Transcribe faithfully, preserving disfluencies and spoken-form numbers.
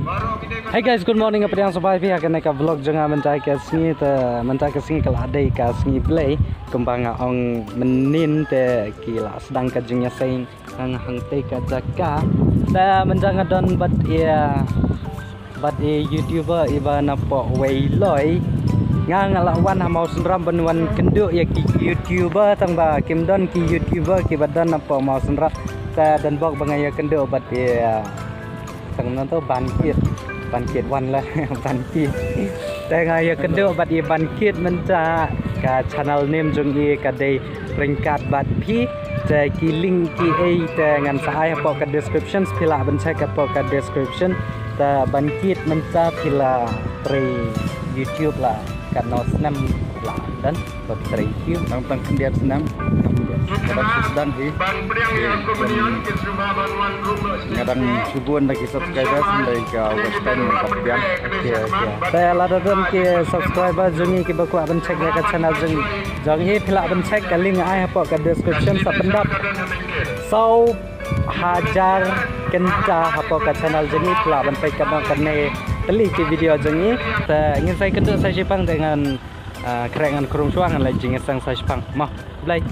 Hey guys, good morning. Nga pdiang sngewbha ïa phi ha kane ka vlog jong nga mynta ka sngi. Te mynta ka sngi ka la dei ka sngi Blei, kumba nga ong mynnin te ki la sdang ka jingïaseng hangtei ka jaka. Te mynta nga don bad ïa bad i YouTuber iba napoh Weiloi. Nga nga la wan ha Mawsynram ban wan kynduh ïa ki YouTuber, tang ba kim don ki YouTuber kiba don napoh Mawsynram. Te don bok ba nga ïa kynduh bad i, ah, tang nangto Ban Kit. Ban Kit wan la Ban Kit. Te nga ïa kynduh bad i Ban Kit mynta, ka channel name jong i ka dei Ryngkat Bad Phi. Te ki link ki ei te ngan sa ai hapoh ka description, phi lah ban check hapoh ka description. Te Ban Kit mynta phi la trei YouTube la katno snem la don ba trei YouTube? Tang tang khyndiat snem. Ka dang sdang hi. Nga dang shu bun da ki subscribers hynrei ka watch time ka pdiang. Te lada don ki subscriber jong i kiba kwah ban check ïa ka channel jong i, phi lah ban check, ka link ai hapoh ka description. Sa pyndap saw hajar kynta hapoh ka channel jong i, phi lah ban peit katno katne tylli ki video jong i. Te ngin sa ïakynduh sa shiphang te ngan, ah, khreh ngan khrum shuwa, ngan leit jingïaseng sa shiphang. Mo, Blei.